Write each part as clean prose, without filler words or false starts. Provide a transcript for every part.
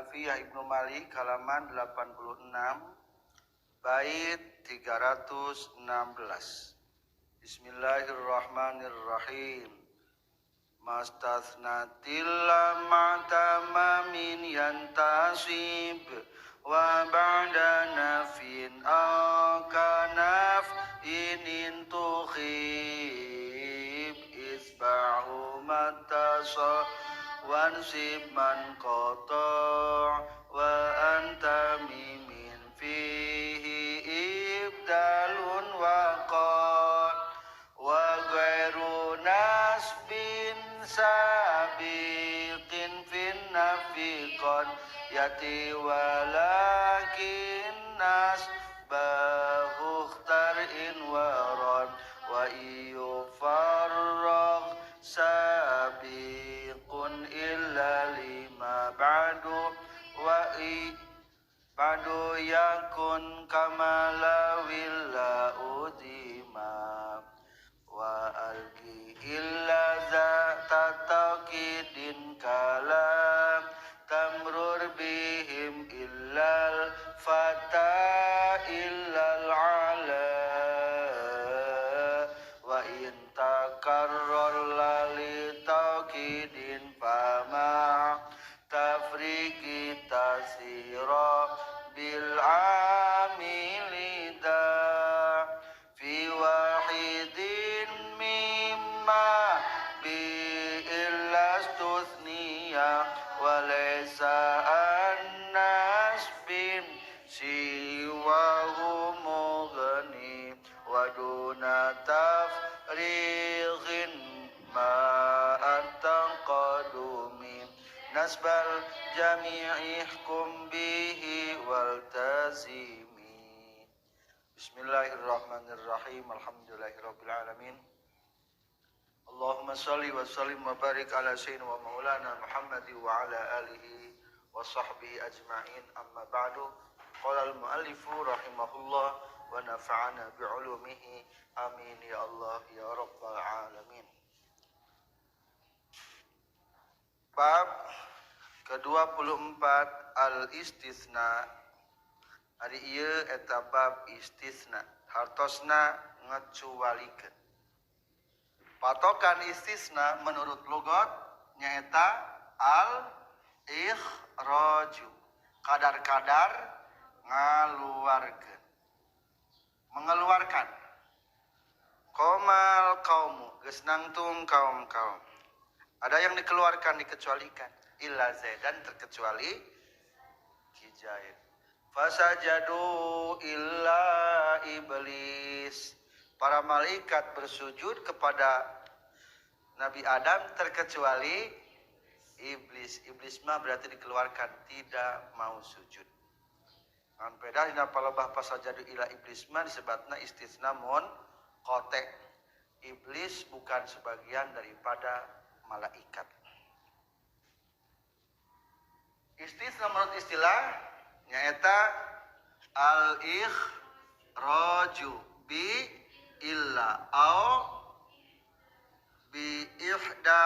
Alfiyah Ibnu Malik halaman 86 bait 316. Bismillahirrahmanirrahim. Mastathnatil ma'tamamin yantasib wa ba'da nafin aw kanaf inin tukhib isba'u matasa wansib man qata' wa anta mimin fihi ibdalun waqa' wa ghairu nasbin sabiqin fin nafiqan yati walakin nasbahu ikhtar in warad wa yufarraq sabiqun illa lima ba'du wa ba'du yakun kama la willa udima wa algi illa za tataqidin kalam tamrur bihim illal fata illal ala wa in takarrar li taqidin fama tafriqi tasira bil amilida fi wahidin mimma bi illa stuthniya wa laysa an-nasbin siwahu mughni wa duna tafrighin ma antaqadumi nasbal jami'i hukum bihi wal tazimi. Bismillahirrahmanirrahim. Alhamdulillahirabbil alamin. Allahumma shalli wa sallim wa barik ala sayyidina wa maulana Muhammad wa ala alihi wa sahbihi ajma'in. Amma ba'du. Qala al-muallifu rahimahullah wa nafa'ana bi'ulumihi. Amin ya Allah ya rabbal alamin. Bab ke-24 al-istisna. Ari ieu eta bab istisna, hartosna ngecualikeun. Patokan istisna menurut lugat nyaeta al-ikhraju, kadar-kadar ngaluarkeun, mengeluarkan. Qomal kaumu, geus nangtung kaum-kaum. Ada yang dikeluarkan, dikecualikan. Illa zaidan, terkecuali Ki Zaid. Fasajadu illa iblis. Para malaikat bersujud kepada Nabi Adam terkecuali iblis. Iblis mah berarti dikeluarkan, tidak mau sujud. Ngan pedah dina palebah fasajadu illa iblis mah disebutna istisna mun qote. Iblis bukan sebagian daripada malaikat. Istisna menurut istilah nyaeta al-ikhraju bi illa au bi ihda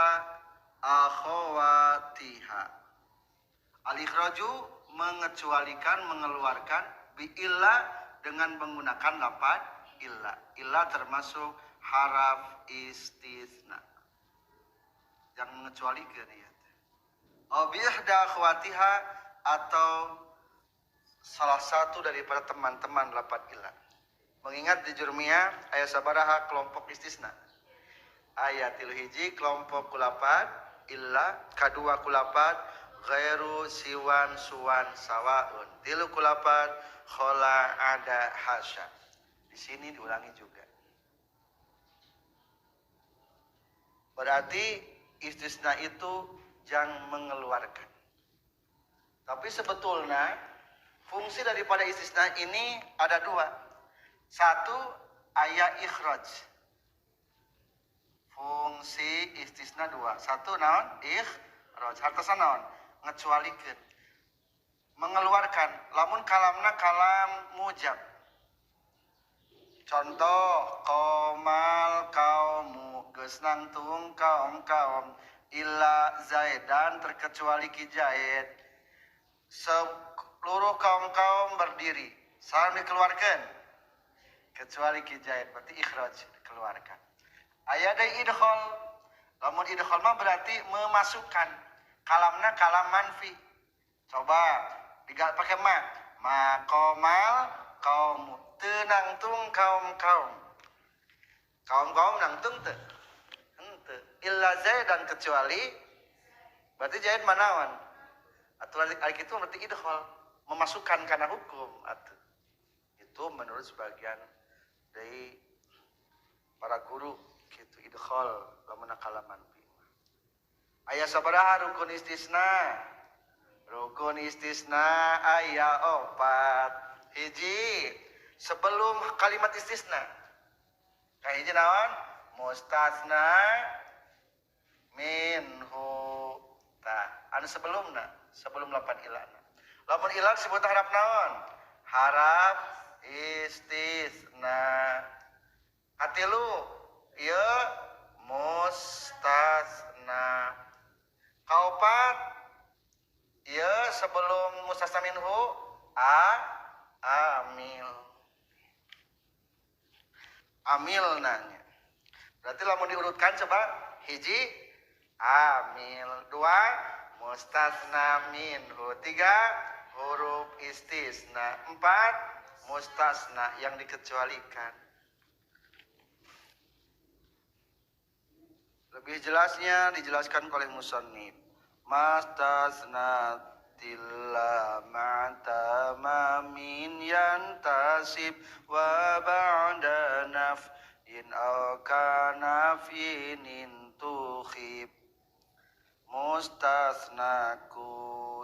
akhawatiha. Al-ikhraju mengecualikan, mengeluarkan, bi illa dengan menggunakan lafaz illa. Illa termasuk haraf istisna yang mengecualikan ya. Au bi ihda akhawatiha atau salah satu daripada teman-teman lafaz illa. Mengingat di Jurmiyah ayat sabaraha kelompok istisna. Ayat tilu hiji kelompok kulapat illa, kadua kulapat ghairu siwan suwan sawaun, tilu kulapat khola ada hasya. Di sini diulangi juga. Berarti istisna itu jangan mengeluarkan. Tapi sebetulnya fungsi daripada istisna ini ada dua. Satu, ayat ikhraj. Fungsi istisna dua. Satu naon? Ikhraj. Hartosan naon? Ngecualikeun. Mengeluarkan. Lamun kalamna kalam mujab. Contoh, qomal kaumu, geus nangtung kaum-kaum, illa zaidan, terkecuali Ki Zaid. Seluruh kaum-kaum berdiri. Salam dikeluarkan kecuali Ki Zaid, berarti ikhraj dikeluarkan. Aya deui idkhol. Lamun idkhol mah berarti memasukkan. Kalamna kalam manfi. Coba digal pakai ma. Maqamal kaum teu nangtung kaum-kaum. Kaum-kaum nangtung teu? Henteu. Illa Zaid dan kecuali berarti Zaid manawan. Atau itu berarti idkhol, memasukkan karena hukum atau itu menurut sebagian dari para guru gitu idkhol lamun kalam manfi. Aya sabaraha rukun istisna? Rukun istisna aya 4. Hiji sebelum kalimat istisna. Kahiji naon? Mustasna minhu. Tah, anu sebelumna, sebelum lapan ilana. Lamun ilan disebut harap naon? Harap istisna. Katilu ieu mustasna. Kaopat ieu sebelum mustasna minhu a amil. Amil nanya. Berarti lamun diurutkan coba hiji amil, 2 mustasna minhu, 3 huruf istisna, 4 mustasna yang dikecualikan. Lebih jelasnya dijelaskan oleh musannif. Mastasna tilla ma'tamamin yantasib wa ba'da naf'in aw kanafinin tukhib. Mustasnaku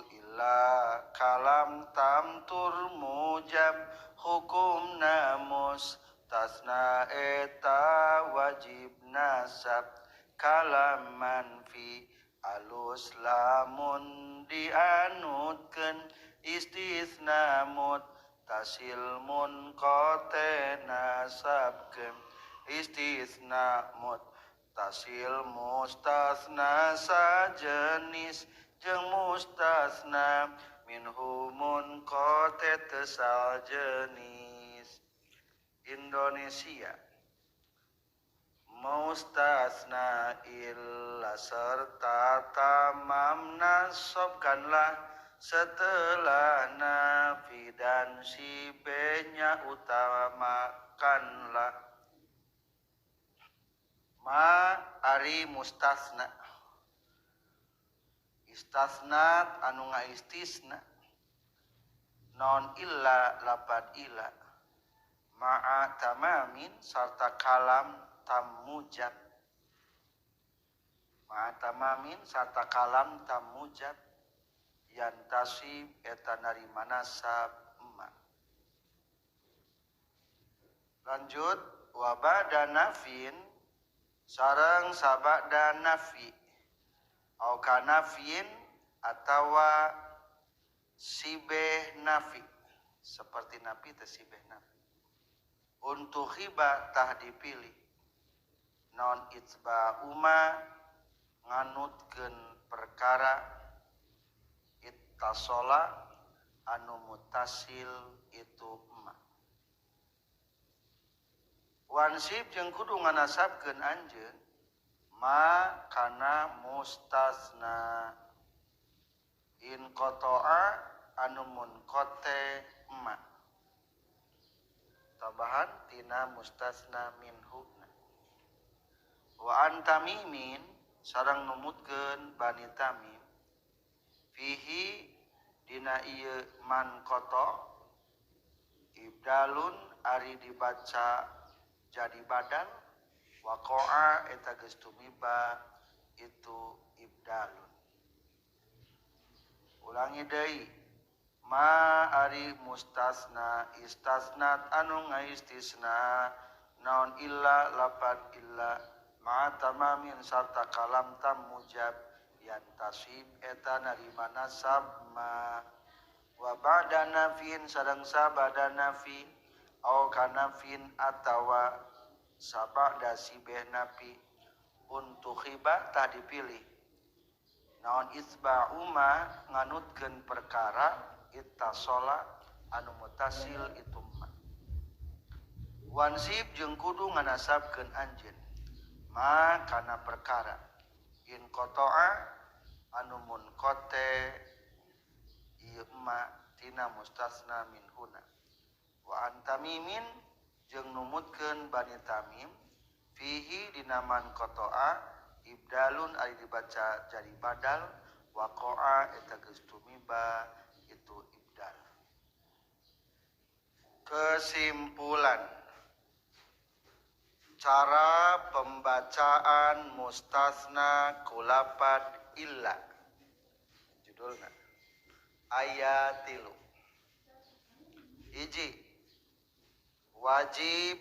illa kalam tamtur mujab hukum namus tasna eta wajib nasab kalam manfi alus lamun dianutkeun istisna mut tasil mun kote nasabkeun istisna mut tasil mustasna sajenis jeung mustasna minhu mun kote teu sajenis. Indonesia mustasna illa serta tamam nasabkanlah setelah nafi dan si B-nya utamakanlah. Ma ari mustasna istasnat anu ngaistisna non illa lapad illa ma'a tamamin sarta kalam tamujab ma'a tamamin sarta kalam tamujab yantasib eta narima nasab ma. Lanjut wa ba'da nafin sareng sabada nafi au kanafin atawa sibeh nafi seperti nafi teh sibeh nafi untuk hiba tah dipilih non itba uma nganutkeun perkara ittasola anu mutasil itu ma. Wansib jeung kudu nganasabkeun anjeun ma kana mustasna in qata'a anu munqate ma tambahan tina mustasna minhu. Wa an tamimin sareng numutkeun bani tamim fihi dina ieu man qata ibdalun ari dibaca jadi badal waqa'a eta geus tumiba itu ibdalun. Ulangi deui ma ari mustasna istasnat anu ngaistisna naon illa lapad illa ma tamamin sarta kalam tam mujab yantasib eta narima nasab ma wa ba'da nafin sareng sabada nafi au kanafin atawa sabada sibeh nafi untuk hiba tah dipilih Naon itba'uma nganutkeun perkara ittasola anu mutasil itu ma. Wansib jeung kudu nganasabkeun anjeun ma kana perkara in qata'a anu munqate ieu ma tina mustasna minhuna. Wa antamimin jeung numutkeun Bani Tamim fihi dina man qata'a ibdalun ari dibaca jadi badal waqa'a eta geus tumiba itu ibdal. Kesimpulan cara pembacaan mustasna kulapad illa judulna ayat 3. Hiji, wajib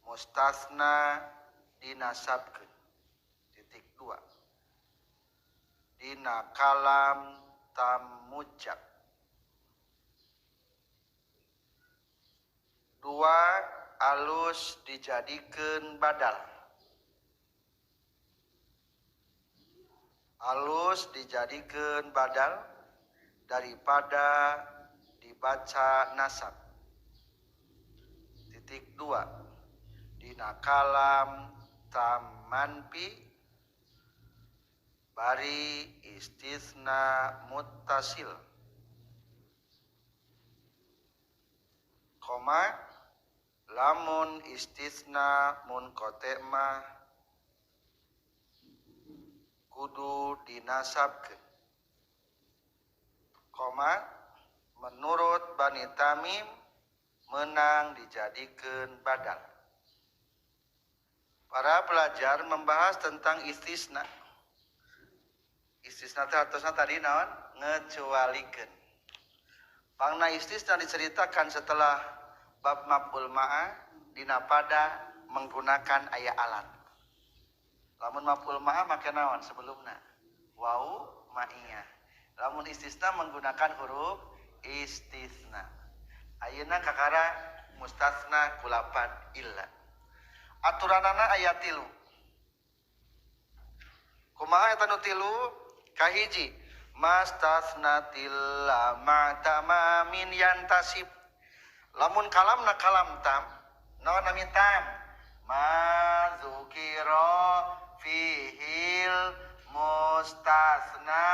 mustasna dinasabkeun. Titik 2, dina kalam tam mujab. 2, alus dijadikeun badal. Alus dijadikeun badal daripada dibaca nasab. Titik 2, dina kalam tam manfi bari istisna muttasil koma lamun istisna munqati mah kudu dinasabkeun koma menurut Bani Tamim menang dijadikeun badal. Para pelajar membahas tentang istisna. Istisna teh hartosna tadi naon? Ngecualikeun. Pangna istisna diceritakan setelah bab maf'ul ma'a dina pada menggunakan aya alat. Lamun maf'ul ma'a make naon sebelumna? Wau ma'iyah. Lamun istisna menggunakan huruf istisna. Ayeuna kakara mustasna kulapan illa. Aturanana aya 3. Kumaha eta nu 3? Kahiji, mastasnatil ma tamamin yantasib. Lamun kalamna kalam tam, naon nami tam? Ma zukira fihil mustasna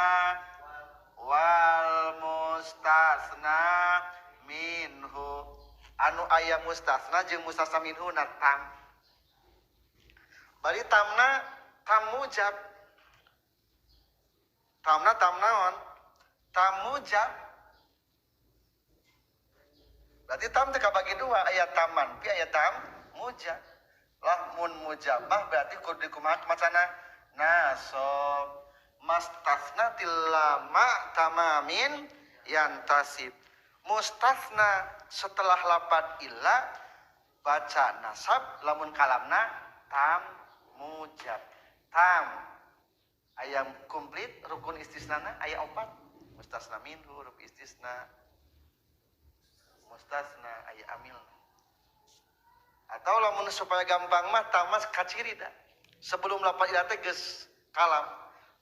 wal mustasna minhu. Anu aya mustasna jeung mustasna minhu na tam. Bari tamna tam mujab. Tamna tam naon? Tam mujab. Berarti tam teh kabagi 2, aya tam manfi aya tam mujab. Lah mun mujab mah berarti kudu dikumaha macana nasab. Mastasna tilama tamamin yantasib. Mustasna setelah lapad illa baca nasab lamun kalamna tam mujab. Tam ayam komplit rukun istisnana aya 4. Mustasna minhu huruf istisna mustasna aya amil. Atau lamun supaya gampang mah tamas kaciri da. Sebelum lapad illa teh geus kalam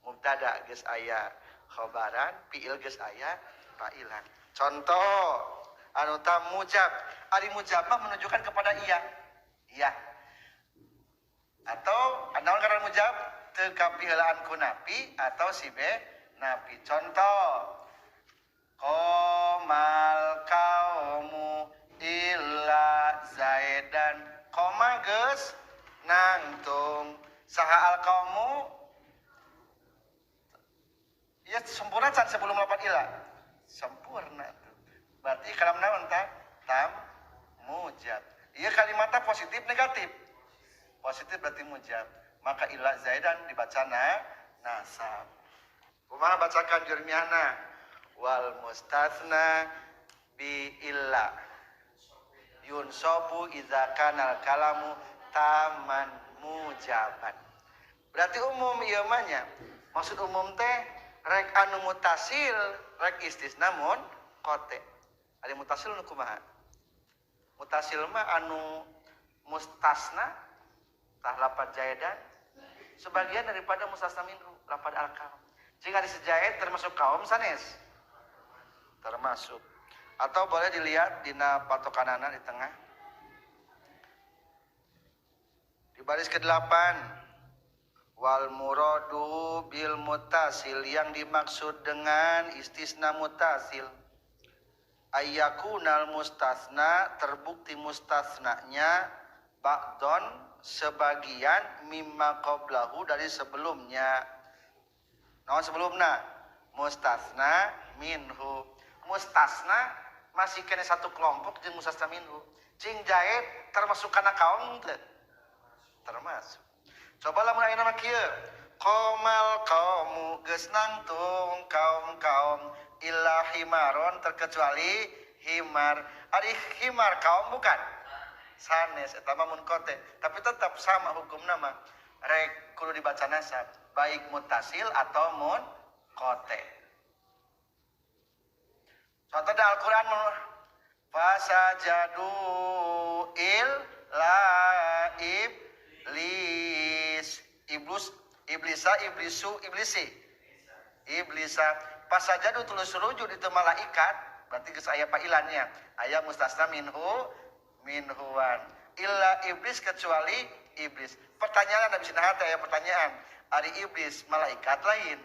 mubtada geus aya khobaran, fiil geus aya fa'ilan. Contoh anu tam mujab. Ari mujab mah menunjukkan kepada iya. Iya. Atau naon ngaran mujab? Teu kapiheulaan ku napi atau si be napi. Contoh qomal kaumu illa zaidan. Qoma geus nangtung. Saha al kaumu? Ya sempurna can sebelum lapan ila. Sempurna tuh. Berarti kalam naon ta? Tam mujab. Ieu kalimatna positif negatif. Positif berarti mujab. Maka illa zaidan dibacana nasab. Kumaha bacakan jurmiyahna? Wal mustasna bi illa yunsobu idza kanal kalamu taman mujaban. Berarti umum ieu mah nya. Maksud umum teh rek anu mutasil rek istisna mun kote. Ari mutasil nu kumaha? Mutasil mah anu mustasna tah lapad zaidan sebagian daripada mustasna minhu lapad al-kalam. Cing ari si Zaid termasuk kaum sanes? Termasuk. Atau boleh dilihat dina patokanana di tengah. Di baris ke-8 wal muradu bil mutasil, yang dimaksud dengan istisna mutasil ayyakunal mustasna, terbukti mustasnanya ba'don sebagian mimma qablahu dari sebelumnya. Naon sebelumna? Mustasna minhu. Mustasna masih kena satu kelompok jeung mustasna minhu. Cing Zaid termasuk kana kaum teu? Termasuk. Coba lamun ayeuna mah kieu. Qomal qaumu geus nangtung kaum-kaum illa himaron terkecuali himar. Ari himar kaum bukan? Sanes eta mah munqati, tapi tetap sama hukumna mah. Rek kudu dibaca nasab, baik mutasil atau munqati. Contoh di Al-Qur'an fasajadu illa iblis. Iblis, iblisa, iblisu, iblisi. Iblisa. Fasajadu tulus sujud itu malaikat, berarti geus aya pailannya. Aya mustasna minhu minhuan. Illa iblis kecuali iblis. Pertanyaan habis hati aya pertanyaan. Ari iblis malaikat lain.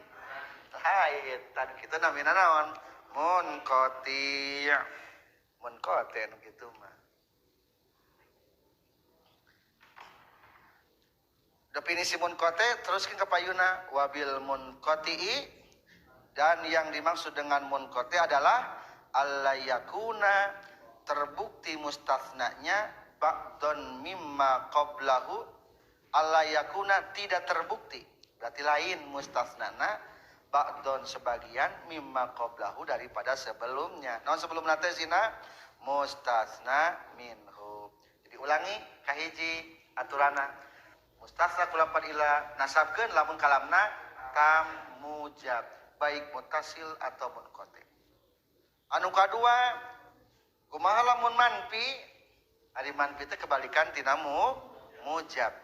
Lain. Tadi kitu namina naon? Munqati. Munqati nu kitu mah. Definisi munqati teruskeun ka payuna wabil munqati'i, dan yang dimaksud dengan munqati adalah allayakuna terbukti mustasnanya ba'don mimma qablahu, allayakuna tidak terbukti berarti lain mustasnana ba'don sebagian mimma qablahu daripada sebelumnya. Non sebelumna teh zina mustasna minhu. Jadi ulangi kahiji aturana. Mustasna kulapan ila nasabkeun lamun kalamna tam mujab baik mutasil atau munqati. Anu kadua kumaha lamun manfi? Ari manfi teh kebalikan tina mujab.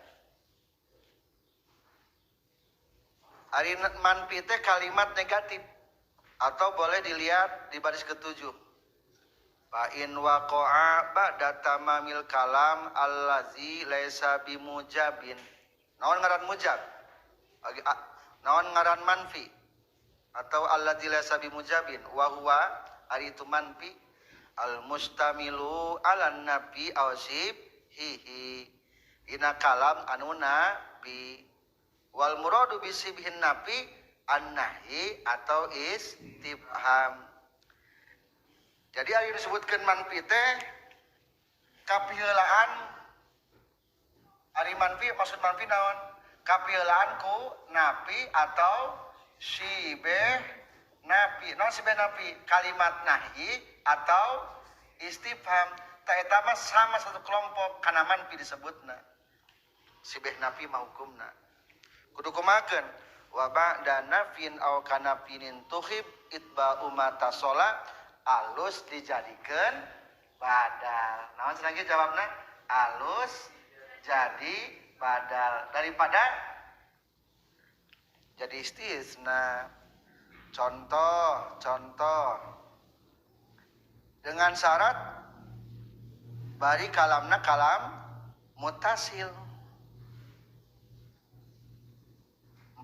Ari manfi teh kalimat negatif atau boleh dilihat di baris ke-7. Fa in waqa'a ba'da tamamil kalam allazi laisa bimujabin. Naon ngaran mujab? Naon ngaran manfi? Atau allazi laisa bimujabin wa huwa ari itu manfi al mustamilu ala nabi aw sibhihi. Dina kalam anu nabi. Wal muradu bisibhin nabi an-nahi atau istifham. Jadi ari disebutkeun manfi teh kapiheulaan. Ari manfi maksud manfi naon? Kapiheulaan ku napi atau sibeh napi. Naon sibeh napi? Kalimat nahi atau istifham. Ta eta mah sama satu kelompok kana manfi disebutna. Sibeh napi mah hukumna. Kudu kumakeun wa ba'da nafin aw kanafinin tuhib itba'u ma tasola alus dijadikan badal. Naon cenah ge jawabna? Alus jadi badal daripada jadi istisna. Contoh, contoh dengan syarat bari kalamna kalam mutasil.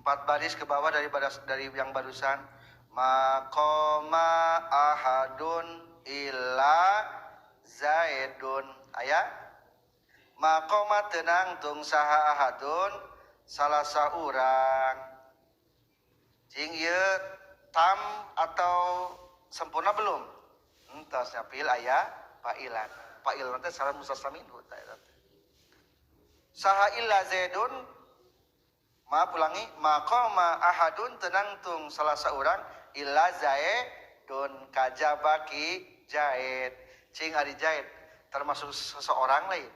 4 baris ke bawah dari yang barusan. Maqama ahadun illa zaidun. Aya maqama tenang tung saha ahadun salah saurang. Cing ieu tam atau sempurna belum? Entos nya pil aya fa'ilan. Fa'ilan teh salah mustasna minhu tah eta. Saha illa zaidun. Maaf ulangi, maqama ahadun tenang tung salah seorang illa zaidun kajabaki zaid. Cing ari zaid termasuk seseorang lain.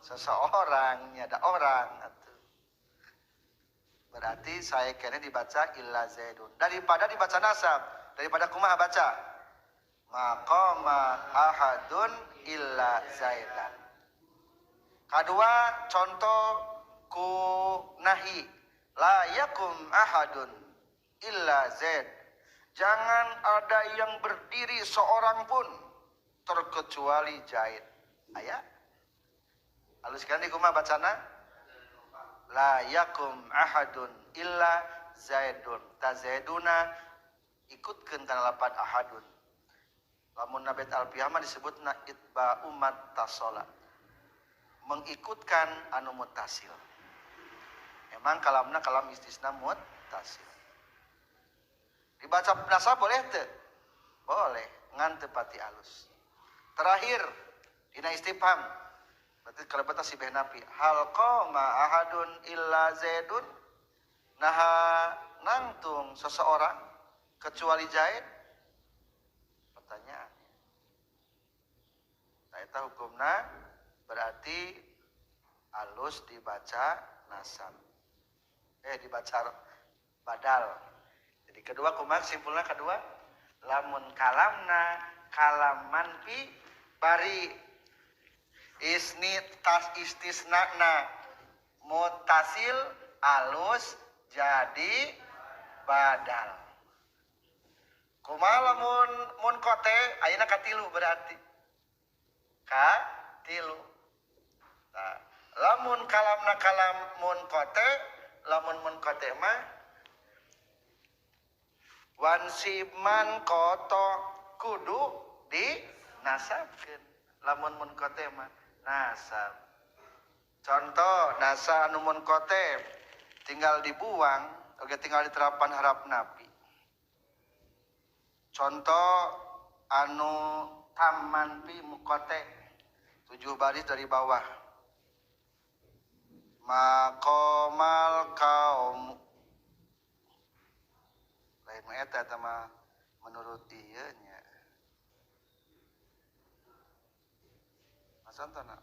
Seseorang, ada orang atuh. Berarti saya kena dibaca illa zaidun. Daripada dibaca nasab, daripada kumaha baca? Maqama ahadun illa zaidan. Kedua contoh ku nahi. La yakum ahadun. illa Zaid. Jangan ada yang berdiri seorang pun terkecuali Zaid. Aya haluskan di kumaha bacana la yakum ahadun illa Zaidun. Ta Zaiduna ikutkeun kana lapan ahadun. Lamun nabet alfiyah mah disebutna itba umat tasola, mengikutkan anu mutasil. Emang kalamna kalam istisna mutasil. Dibaca nasab boleh teu? Boleh, ngan teu pati alus. Terakhir dina istifham. Berarti kalebetna sibeh napi. Hal qama ahadun illa Zaidun. Naha nangtung seseorang kecuali Zaid? Pertanyaannya. Nah, eta hukumna berarti alus dibaca nasab. Dibaca badal. Jadi kedua kumaha simpulna kedua? Lamun kalamna kalam manfi bari isni tas istisnana mutasil alus jadi badal. Kumaha lamun mun kote ayeuna katilu berarti. Katilu. Nah, lamun kalamna kalam mun kote, lamun mun kote mah wansiman koto kudu di nasabkeun. Lamun mun kote mah nasab. Contoh nasa anu mun kote tinggal dibuang, oke tinggal diterapan harap nabi. Contoh anu taman pi mukote 7 baris dari bawah. Maqamal kaum lain mah eta eta mah menurut ieu nya. Masontona.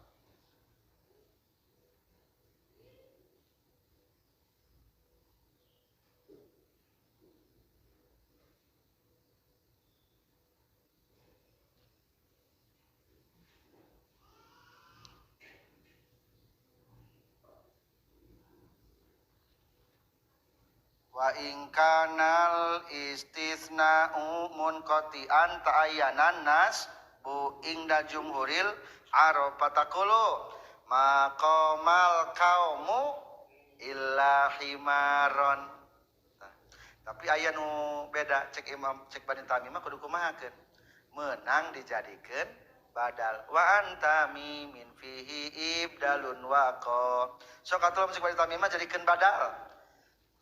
Wa in kanal istisna'u munqati'an ta'ayyanan nas bu ingda jumhuril arafatakulu maqamal kaumu illa himaron. Tapi aya nu beda cek imam cek Bani Tamim mah kudu kumahakeun menang dijadikeun badal wa anta mimin fihi ibdalun waqa. Sok atuh cek Bani Tamim mah jadikeun badal.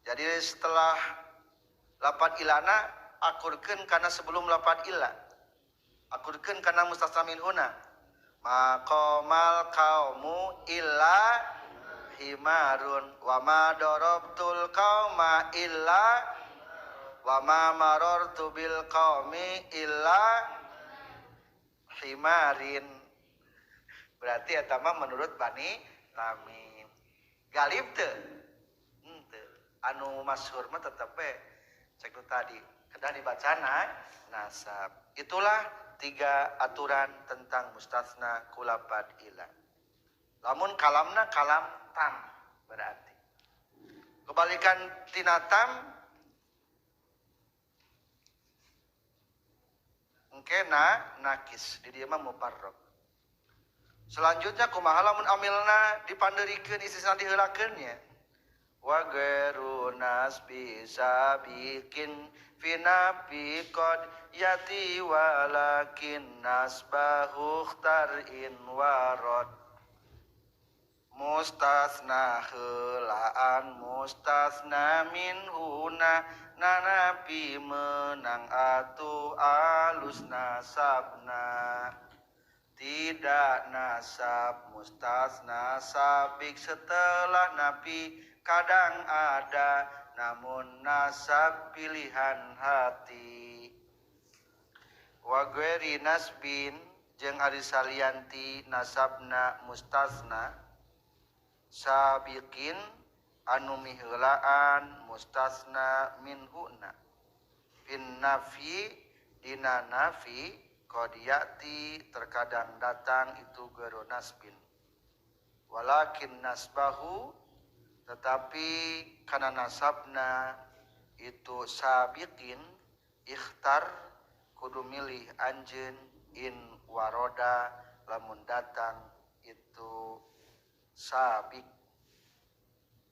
Jadi setelah lapan ilana akurkeun kana sebelum lapan ila. Akurkeun kana mustasna min huna. Maqamal kaumu illa himarun wa ma darabtul qauma illa wa ma marartu bil qaumi illa himarin. Berarti eta mah menurut Bani Tamim. Galib teu? Anu masyhur mah tetep we cek nu tadi kedah dibacana nasab. Itulah 3 aturan tentang mustasna kulapat ila. Lamun kalamna kalam tam berarti. Kebalikan tina tam engkena nakis di dieu mah mufarraq. Selanjutnya kumaha lamun amilna dipandeurikeun istisna diheulakeun nya. Wa ghairu nasbi sabiqin fi nabi qad yati walakin nasbahu ikhtar in warad. Mustasna heulaan mustasna min huna nanapi menang atuh alus nasabna. Tidak nasab mustasna sabik setelah nabi kadang ada namun nasab pilihan hati. Wa ghairi nasbin jeung ari salianti nasabna mustasna sabiqin anu miheulaan mustasna minhuna fin nafi dina nafi qadiyati terkadang datang itu ghairu nasbin walakin nasbahu tetapi kana nasabna itu sabiqin ikhtar kudu milih anjeun in waroda lamun datang itu sabik.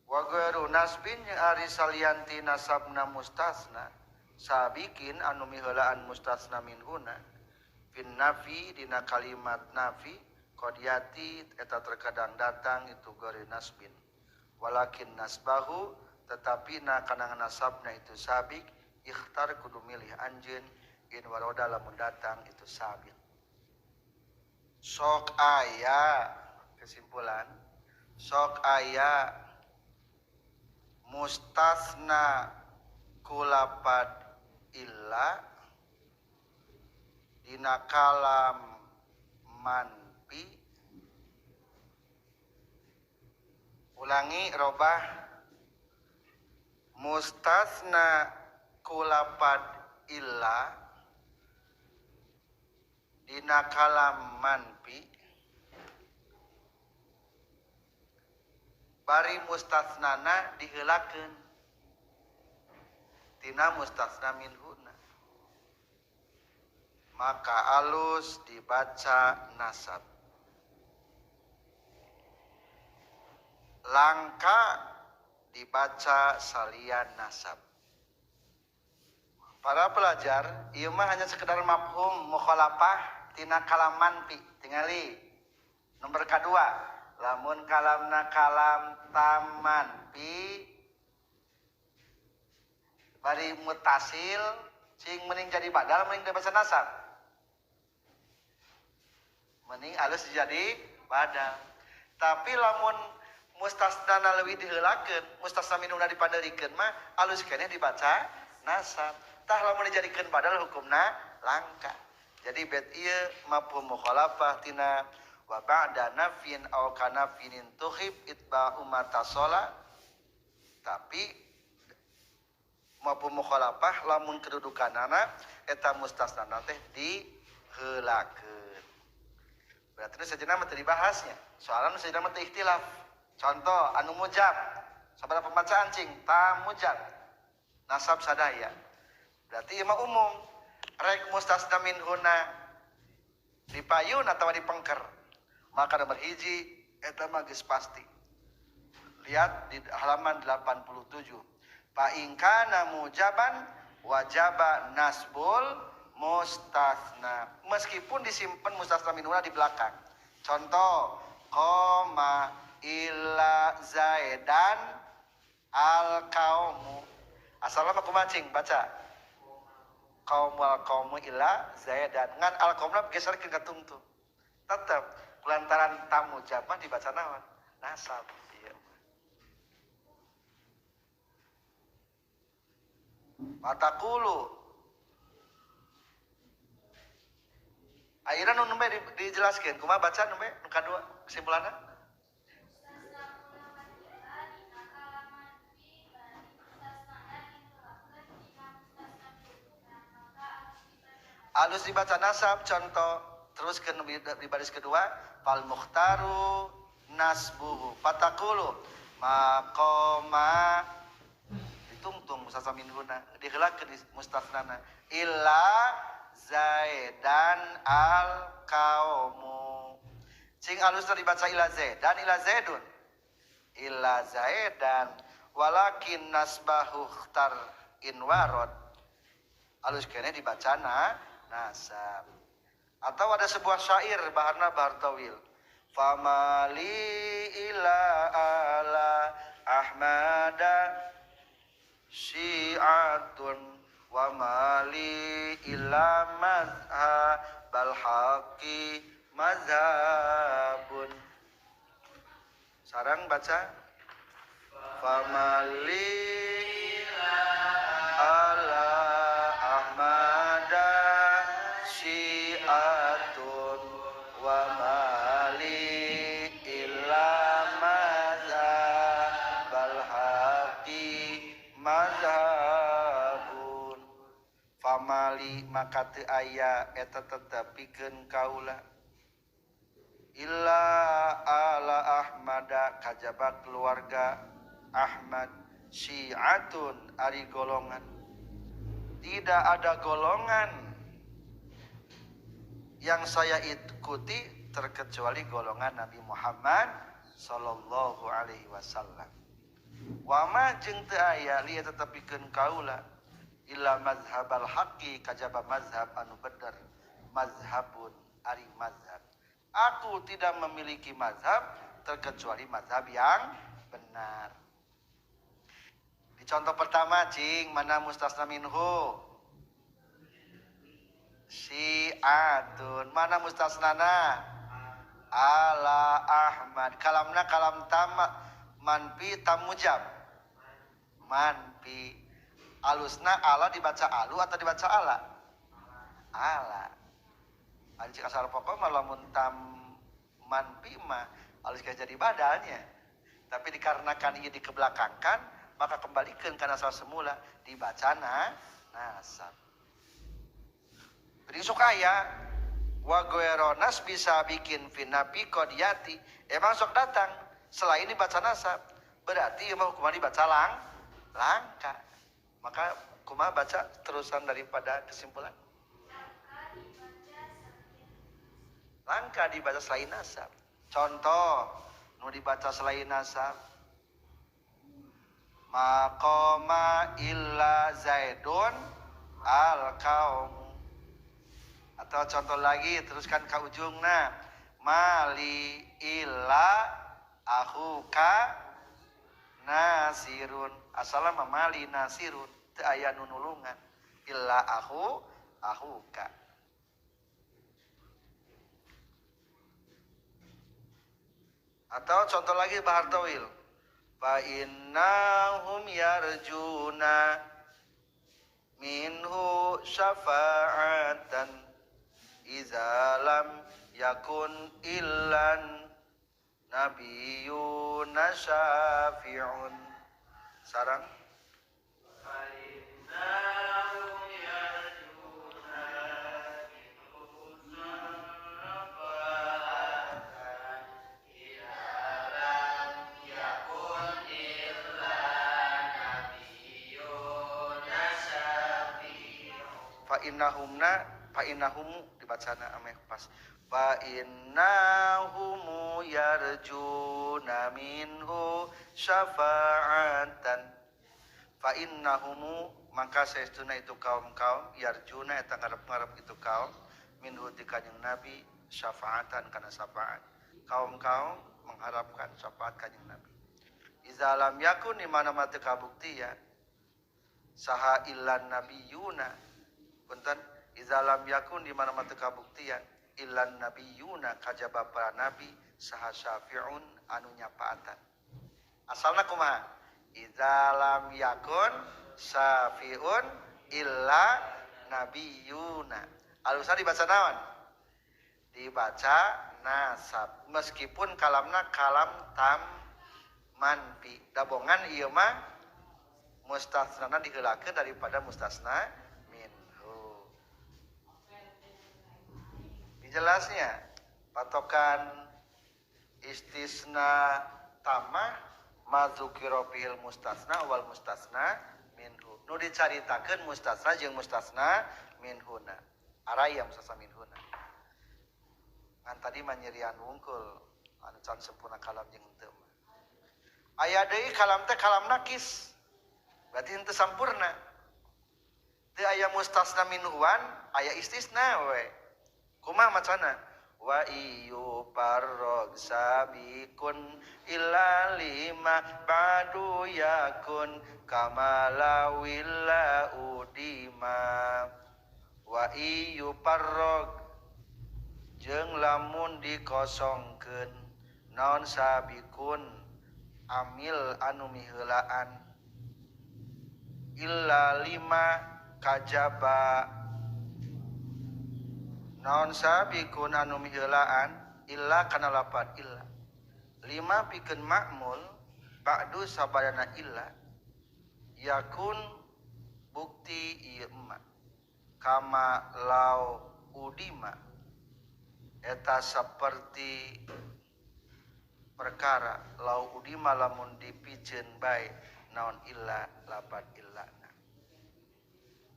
Wa ghairu nasbin jeung ari salianti nasabna mustasna sabiqin anu miheulaan mustasna minhuna fin nafi dina kalimat nafi qadiyati eta terkadang datang itu ghairu nasbin walakin nasbahu tetapi na kana nasabna itu sabik ikhtar kudu milih anjeun in waroda lamun datang itu sabik. Sok aya kesimpulan sok aya mustasna kulapad illa dina kalam manpi. Ulangi robah mustasna kulapad illa dina kalam manpi bari mustasnana diheulakeun tina mustasna minhuna maka alus dibaca nasab. Langka dibaca salian nasab. Para pelajar, ieu mah hanya sekedar mafhum mukhalafah tina kalam manfi. Tingali nomor kedua, lamun kalamna kalam tamanfi bari mutasil cing mending jadi badal mending dibaca nasab. Mending alus jadi badal. Tapi lamun mustasna leuwih diheulakeun, mustasna minuna dipandeurikeun mah alus keneh dibaca nasab. Tah lamun dijadikeun badal hukumna langka. Jadi bet ieu mafhum mukhalafah tina wa ba'da nafin aw kanafinin tuhib itba'u matasola. Tapi mafhum mukhalafah lamun kedudukanana eta mustasna teh diheulakeun. Berarti nu sejenna mah teu dibahasnya. Soalna nu sejenna mah teu ikhtilaf. Contoh anu mujab sabaraha pembacaan cing ta mujab nasab sadaya. Berarti ieu mah umum rek mustasna minhuna dipayun atawa dipengker. Maka nomor hiji eta mah geus pasti. Lihat di halaman 87. Fa in kana mujaban wajaba nasbul mustasna. Meskipun disimpan mustasna minhuna di belakang. Contoh qoma illa zaidan al kaumu. Asalna mah kumaha cing baca. Kaumul kaumu illa zaidan. Ngan al kaumna geserkeun ka tungtung. Tetep kulantaran tamu jaman dibaca naon? Nasab. Ieu. Watakulu. Akhirna nu nembe dijelaskeun kumaha baca nembe nu kadua kesimpulanna? Alus dibaca nasab contoh terus ke di baris kedua fal mukhtaru nasbuhu fatakulu maqama ditungtung mustasna minhuna diheulakeun mustasnana illa zaidan al kaumu cing alus dibaca illa zaidan illa zaidun illa zaidan walakin nasbahu khtar in warad alus kene dibacana nasab. Atau ada sebuah syair baharna bahar tawil. Famali ila ala ahmada syi'atun wa mali ila mazhabal haqi mazhabun. Sarang baca famali ala ahmada syi'atun wa mali illa mazhabal haqi mazhabun. Famali maka teu aya eta tetep pikeun kaula illa ala ahmada kajaba keluarga Ahmad syi'atun ari golongan. Tidak ada golongan yang saya ikuti terkecuali golongan Nabi Muhammad sallallahu alaihi wasallam. Wa ma jeung teu aya lieu tetepikeun kaula illa mazhabal haqqi kajaba mazhab anu bener, mazhabun ari mazhab. Aku tidak memiliki mazhab terkecuali mazhab yang benar. Di contoh pertama cing mana mustasna minhu? Syi'atun. Mana mustasnana? Ala Ahmad. Kalamna kalam tam manfi tam mujab. Manfi. Alusna ala dibaca alu atau dibaca ala? Ala. Ari cik asal pokok mah lamun tam manfi mah alus jadi badalnya. Tapi dikarenakan ieu dikebelakangkan maka kembalikan kana asal semula dibacana nasab. Jadi sok aya wa gueronas bisa bikin finabi kodiyati. Emang sok datang selain dibaca nasab berarti emang hukuman dibaca langka. Maka kumaha baca terusan daripada kesimpulan? Langka dibaca selain nasab. Contoh nu dibaca selain nasab maqama illa zaidun al kaum. Atau contoh lagi teruskan ke ujungna mali illa akhuka nasirun. Asalna mali nasirun teu aya nu nulungan illa akhu akhuka. Atau contoh lagi bahar tawil fa innahum yarjuna minhu syafa'atan iza lam yakun illan nabiyyuna syafi'un. Sarang fa innahumna fa innahumu dibacana ameh pas fa innahumu yarjuna minhu syafa'atan. Fa innahumu maka saestuna itu kaum-kaum yarjuna eta ngarep-ngarep itu kaum minhu ti kanjeng Nabi syafa'atan kana syafaat. Kaum-kaum mengharapkan syafaat kanjeng Nabi. Iza lam yakun di mana mah teu kabuktian saha illan nabiyuna punten iza lam yakun di mana mah teu kabuktian illan nabiyuna kajaba para nabi saha syafi'un anu nyapaatan. Asalna kumaha? Iza lam yakun syafi'un illa nabiyuna. Alusna dibaca naon? Dibaca nasab. Meskipun kalamna kalam tam manfi. Dabongan ieu mah mustasnana diheulakeun daripada mustasna minhu. Jelasnya patokan istisna tamah madzukira fil mustasna wal mustasna minhu. Nu dicaritakeun mustasna jeung mustasna minhuna. Araya mustasna minhuna. Ngan tadi mah nyerian wungkul anu can sempurna kalam jeung henteu mah. Aya deui kalam teh kalam nakis. Berarti henteu sampurna. Teu aya mustasna minhuan, aya istisna we. Kumaha macana? Wa iyu parrog sabikun illa lima ba'du yakun kama la willa udima. Wa iyu parrog jeung lamun dikosongkeun naon sabikun amil anu miheulaan illa lima kajaba naon sabikun anu miheulaan illa kana lapan illa lima pikeun makmul ba'du sabadana illa yakun bukti ieu emak kama lau udima eta saperti perkara lau udima lamun dipiceun bae naon illa lapad illa.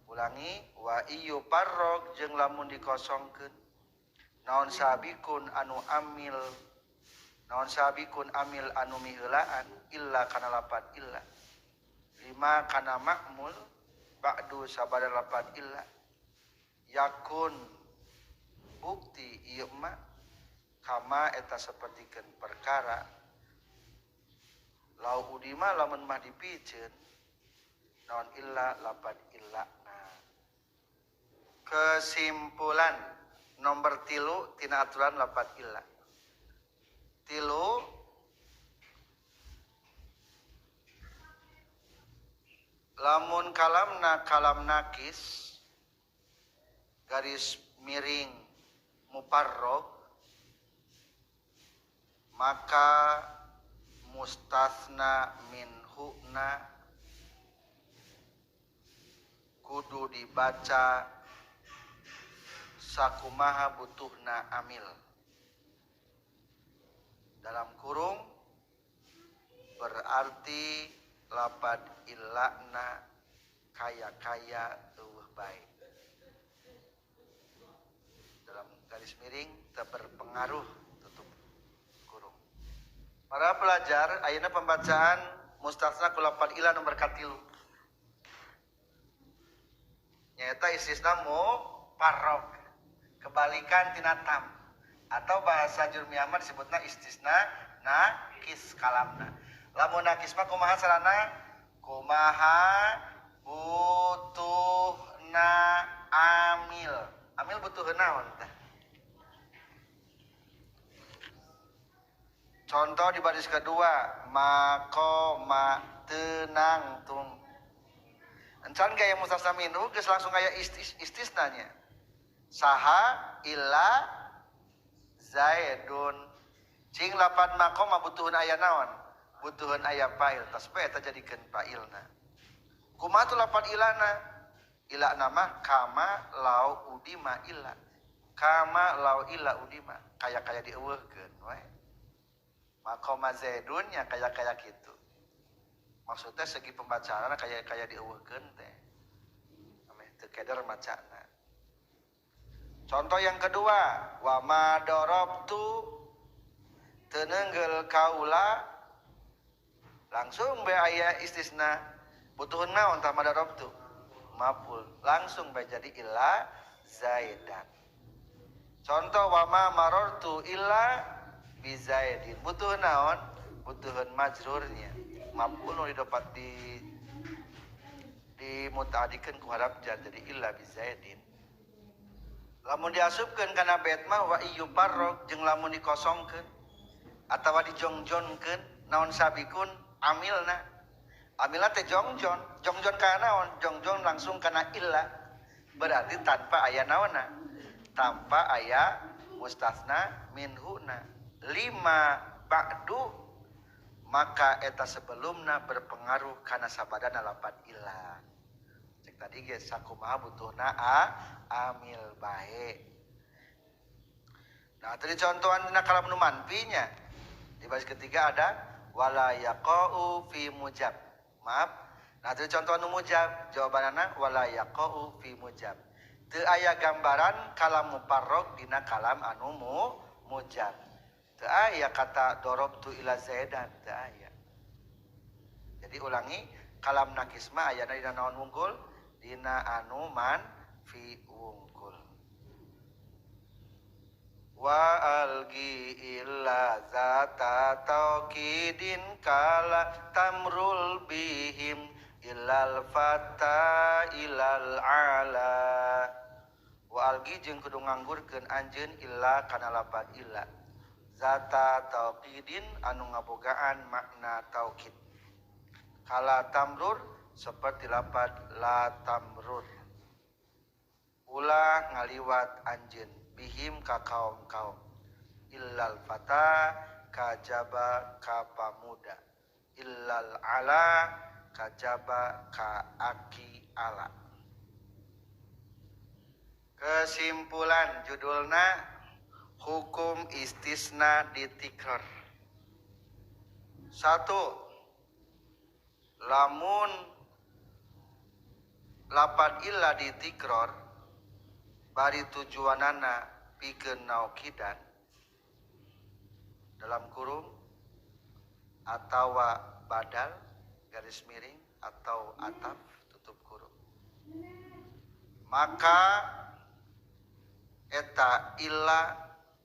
Ulangi wa iyu parrok jeung lamun dikosongkeun naon sabikun anu amil naon sabikun amil anu miheulaan illa kana lapad illa lima kana makmul ba'du sabada lapad illa yakun bukti ieu mah kama eta sapertikeun perkara lau udima lamun mah dipiceun naon illa lapad illa. Kesimpulan nomor 3 tina aturan lapad illa. 3 lamun kalamna kalam nakis garis miring muparrog maka mustasna minhuna kudu dibaca sakumaha butuhna amil dalam kurung berarti lapad illana kaya-kaya eueuh bae dalam garis miring teu berpengaruh tutup kurung. Para pelajar ayeuna pembacaan mustasna ku lapad illa nomor 3 nyaeta istisna muparrog kebalikan tina tam atau bahasa Jurmiyah mah disebutna istisna nakis kalamna. Lamun nakis mah kumaha sarana? Kumaha butuhna amil. Amil butuh naon tah? Contoh di baris kedua, maqoma tenangtung. Encan gaya mustasna minhu geus langsung aya istisnanya. Saha illa zaidun cing lapan maqoma butuhun aya naon butuhun aya fa'il tas bae eta jadikeun fa'ilna kumaha tu lapan ilana ila nama kama lau udima illa kama lau illa udima kaya-kaya dieuweuhkeun we maqoma zaidun nya kaya-kaya kitu maksudnya segi pembacaan kaya-kaya dieuweuhkeun teh ameh teu keder macana. Contoh yang kedua, wa ma darabtu tenenggel kaula langsung bae aya istisna butuhun naon tah madarabtu maful langsung bae jadi illa zaidan. Contoh wa ma marartu illa bi zaidin butuh naon butuhun majrurnya maful nu didapat di mutaadikeun ku harap jar jadi illa bi zaidin. Lamun diasupkeun kana bait mah wa iyu parrok jeung lamun dikosongkeun atawa dijongjonkeun naon sabikun amilna amilna teh jongjon jongjon kana naon jongjon langsung kana illa berarti tanpa aya naonna tanpa aya mustasna minhuna lima ba'du maka eta sebelumna berpengaruh kana sabadana lapad illa. Cek tadi ge sakumaha butuhna amil bae. Nah, tadi contohan dina kalam nu manfinya. Di baris ketiga ada wala yaqau fi mujab. Maaf. Nah, tadi contohan nu mujab, jawabanana wala yaqau fi mujab. Teu aya gambaran kalam muparrog dina kalam anu mujab. Teu aya kata darabtu ila zaidan, teu aya. Jadi ulangi kalam nakis mah ayana dina naon wungkul? Dina anu manfi wungkul. Wa algi illa zata tauqidin kala tamrul bihim ilal fata ilal ala. Wa algi jeung kudu nganggurkeun anjeun illa kana lapad illa zata tauqidin anu ngabogaan makna taukid kala tamrur seperti lapad la tamrur ulah ngaliwat anjeun bihim ka kaum-kaum illal fata kajaba ka pamuda illal ala kajaba ka aki ala. Kesimpulan judulna hukum istisna ditikrar. 1. Lamun lapad illa ditikror bari tujuanana pikeun naukidan dalam kurung atawa badal garis miring atau ataf tutup kurung, maka eta illa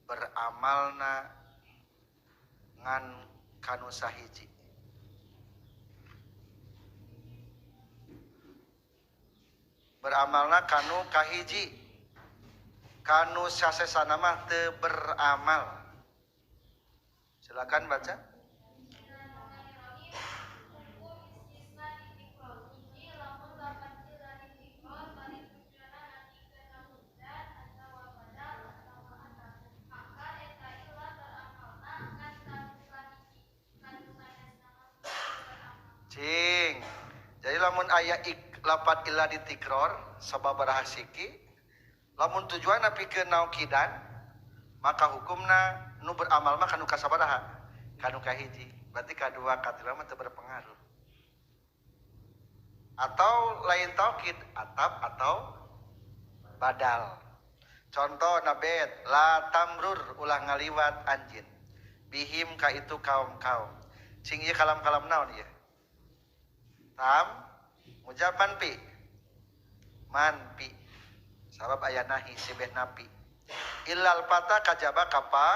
beramalna ngan kanu sahiji. Beramalna kanu kahiji, kanu sasesana mah teu beramal. Silakan baca. Cing. Jadi lamun aya lapat illa ditikror sababaraha siki, lamun tujuanna pikeun naukidan maka hukumna nu beramal mah kanu kasabaraha, kanu kahiji. Berarti kadua katilu mah teu berpengaruh. Atau lain taukid, atap atau badal. Contoh nabet la tamrur ulah ngaliwat anjin bihim ka itu kaum-kaum. Cing ieu kalam-kalam naon ieu? Tam mujaban pi manpi sabab aya nahi sibeh napi. Illal pata kajaba kapa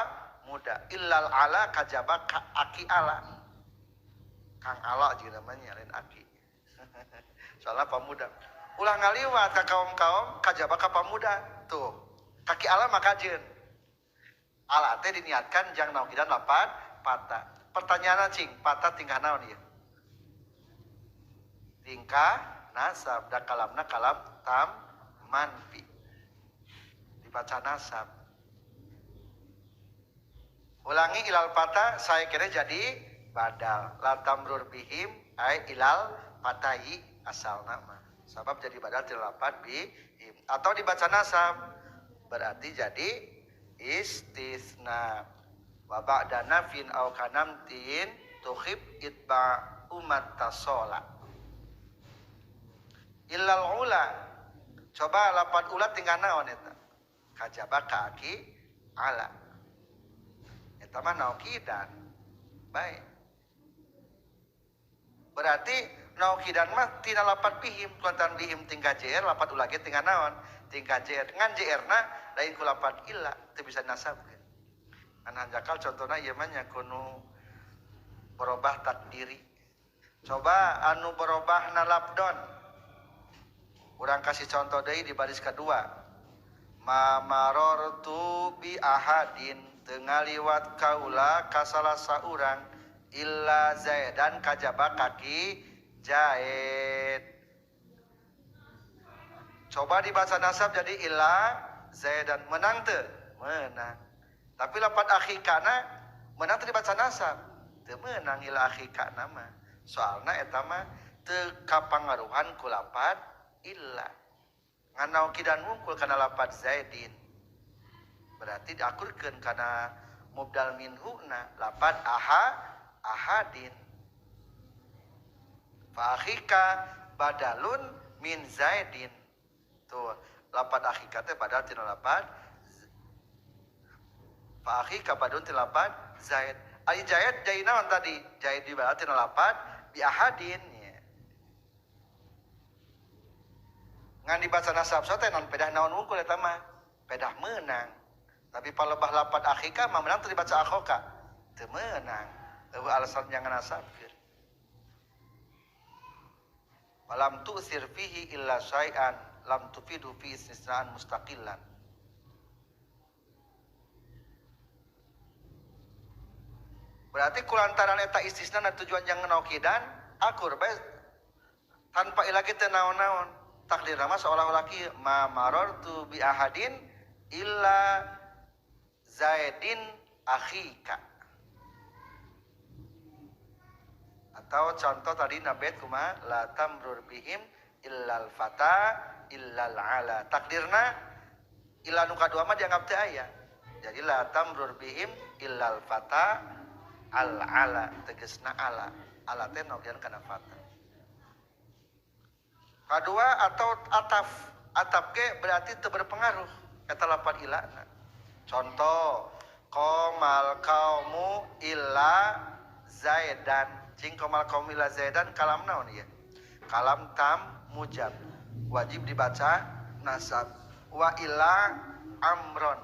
muda, illal ala kajaba ka aki ala. Kang ala juga namanya lain aki. Soalnya pamuda. Ulah ngaliwat ka kaum-kaum kajaba ka pamuda. Tuh, kaki ala maka jeung. Ala teh diniatkan jang naukidan lapan patah. Pertanyaan cing, patah tingkah naon ieu? Tingkah nasab, da kalamna kalam tam manfi. Dibaca nasab. Ulangi ilal patah saya kira jadi badal. La tamrur bihim ay ilal patahi asal nama. Sabab jadi badal tilapan bihim atau dibaca nasab berarti jadi istisna. Wa ba'da nafin au kanamtin tukhib itba umat tasola. Illal ula. Coba lapan ula tinggal naon eta? Kajaba ka aki ala. Eta mah naukidan. Baik. Berarti naukidan mah tina lapan bihim, kuantan bihim tingkah jr, lapan ula ge tinggal naon? Tingkah jr. Ngan jr na lain ku lapan illa teu bisa nasabkeun. Ngan hanjakal contohna ieu mah nya kunu berobah takdiri. Coba anu berobahna labdon. Urang kasih contoh deui di baris kedua. Ma marartu bi ahadin teu ngaliwat kaula ka salah saurang illa zaidan kajaba kaki Zaid. Coba dibaca nasab jadi illa zaidan, menang teu? Menang. Tapi lapat akhikana menang teu dibaca nasab? Teu meunang illa akhikana mah. Soalna eta mah teu kapangaruhan ku lapat illa. Ngan naukidan wungkul kana lapat zaidin. Berarti diakurkeun kana mubdal minhuna lapat aha ahadin. Fa akhika badalun min zaidin. Tuh, lapat akhika teh badal tina lapat fa akhika badalun tina lapat zaid. Ari zaid jadi naon tadi? Zaid di badal tina lapat bi ahadin. Ngan dibaca nasab sote non pedah naon wungkul eta mah pedah meunang. Tapi palebah lapat akhika mah meunang teu dibaca akhoka teu meunang. Eueuh alasan jangan nasabkeun. Walam tu'sir fihi illa syai'an lam tufidu fi istisna'an mustaqillan. Berarti kulantaran eta istisna na tujuan jangan naukidan akur bae tanpa ilagi teu naon-naon. Takdir nama seolah-olah ki ma marartu bi ahadin illa zaidin akhika. Atau contoh tadi nabet kuma la tamrur bihim illal fata illal ala. Takdirna illa nu kadua mah dianggap teu aya. Jadi la tamrur bihim illal fata al ala tegesna ala. Ala teh naukian kana fata. Kadua atau ataf. Ataf ge berarti teu berpengaruh eta lapan ilana. Contoh qomal kaumu illa zaidan. Cing qomal kaumu illa zaidan kalam naon ieu? Kalam tam mujab. Wajib dibaca nasab. Wa illa amron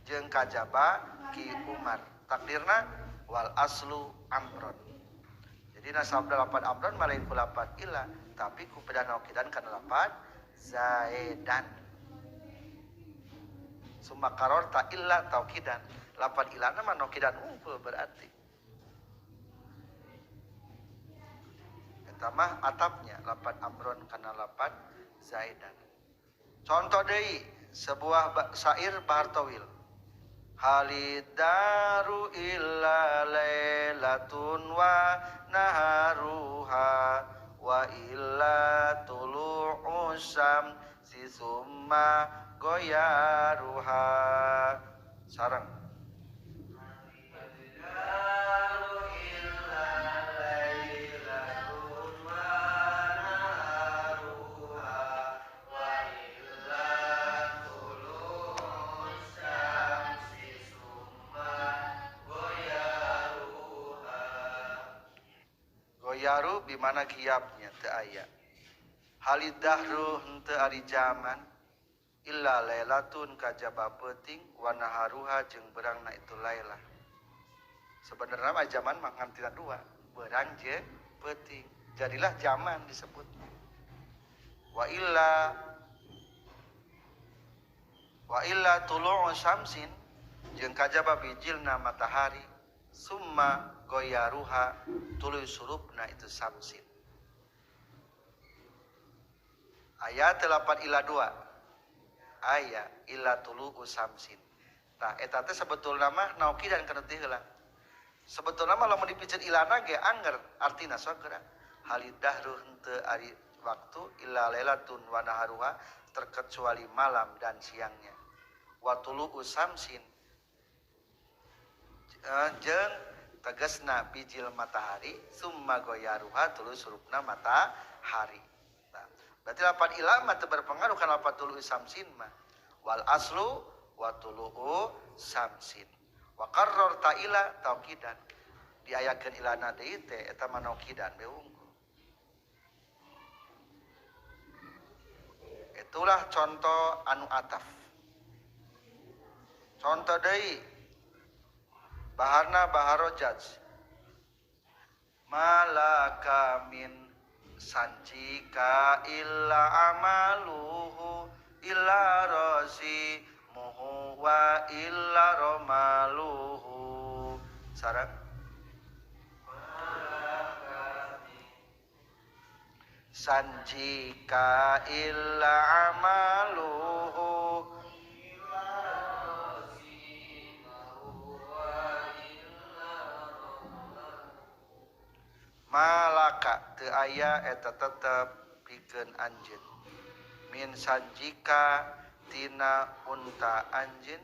jeung kajaba ki Umar. Takdirna wal aslu amron. Jadi nasab lapan amron malain ku lapan illa, tapi ku pedah naukidan kana lapan zaidan. Summa karorta illa taukidan. Lapan ilana mah naukidan unggul berarti. Eta mah atapnya lapan amron kana lapan zaidan. Contoh deui sebuah syair bahar tawil. Halidaru illa lailatun wa naharuha wa illa tulu'u syamsi summa goyaruha. Sareng Halidaru illa lailatun wa naharuha wa illa tulu'u syamsi summa goyaruha. Goyaru bimana giabnya teu aya. Halidahru henteu ari zaman illa lailatun kajaba peuting wa naharuha jeung berangna itu lailah. Sebenarnya mah zaman mah ngan tina dua, berang jeung peuting. Jadilah zaman disebutnya. Wa illa tulu'u syamsin jeung kajaba bijilna matahari summa goyaruha tuluy surupna itu samsin. Ayat 8 ila 2. Aya illa tulu'u samsin. Tah eta teh sebetulna mah naukidan kana teu heula. Sebetulna mah lamun dipiceun ilana ge anger artina sok geura. Halidahru henteu ari waktu illa lailatun wa naharuha terkecuali malam dan siangnya. Wa tulu'u samsin jeung tegasna bijil matahari summa goyaruha tuluy surupna matahari. Nah, berarti lapan ila mah teu berpengaruh kana lapan tulu'u samsin mah. Wal aslu wa tulu'u samsin. Wa qarrar ta'ila taukidan. Diayakeun ilana deui teh eta mah naukidan we unggul. Itulah contoh anu ataf. Contoh deui baharna baharojaj. Malaka min sanjika illa amaluhu illa rosimuhu wa illa romaluhu. Sareng sanjika illa amaluhu malaka teu aya eta tetep pikeun anjeun min sanjika tina unta anjeun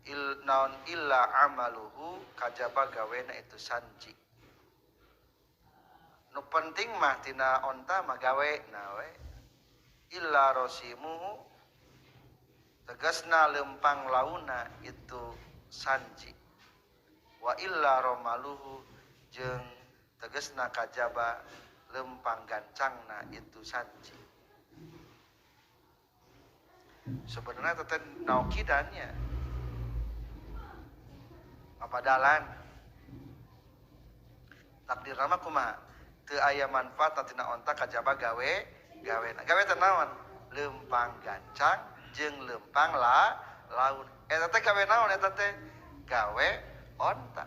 il naon illa amaluhu kajaba gawena itu sanji. Nu penting mah tina onta mah gawe na we. Illa rosimuhu tegasna lempang launa itu sanji. Wa illa romaluhu jeung tegasna kajaba lempang gancangna itu sanji. Sebenarnya teteh naukidannya ngapadalan takdir nama kumaha teu aya manfaat tina onta kajaba gawe gawena. Gawe teh naon? Lempang gancang jeung lempang la laun. Eta teh gawe naon eta teh? Gawe onta.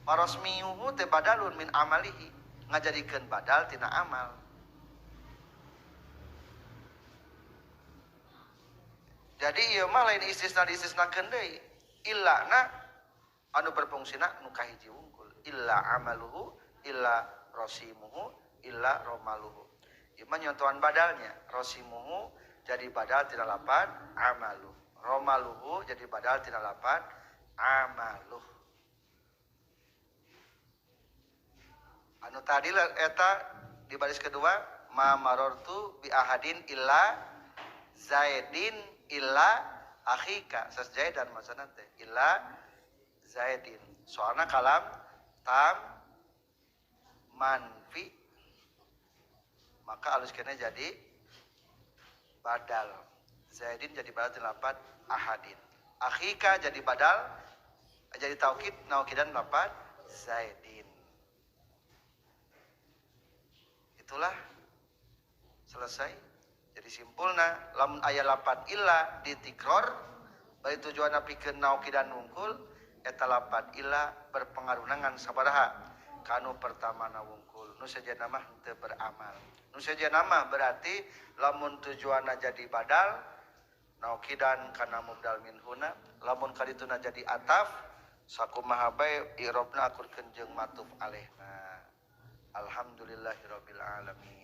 Parosmiuhu teh badalun min amalihi, ngajadikeun badal tina amal. Jadi ieu mah lain istisna diistisnakeun deui. Illana anu berfungsina nu kahiji wungkul. Illa amaluhu, illa rosimuhu, illa romaluhu. Ieu mah nyontohan badalnya. Rosimuhu jadi badal tina lapan amaluh. Romaluhu jadi badal tina lapan amaluh. Anu tadi eta di baris kedua Ma marartu bi ahadin illa Zaidin illa akhika. Sas Zaidan macana teh illa Zaidin. Soalna kalam tam manfi, maka alus kena jadi badal. Zaidin jadi badal lapat ahadin. Akhika jadi badal jadi taukid naukidan lapat Zaidin. Itulah selesai. Jadi simpulna lamun aya lapat illa ditikror bari tujuanna pikeun naukidan wungkul eta lapat illa berpengaruh ngan sabaraha kanu pertamana wungkul. Nu sejenna mah henteu beramal. Nu sejenna mah berarti lamun tujuanna jadi badal naukidan kana mubdal minhuna, lamun kadituna jadi ataf sakumaha bae i'rabna akurkeun jeung matuf alaihna. Alhamdulillahirabbil alamin.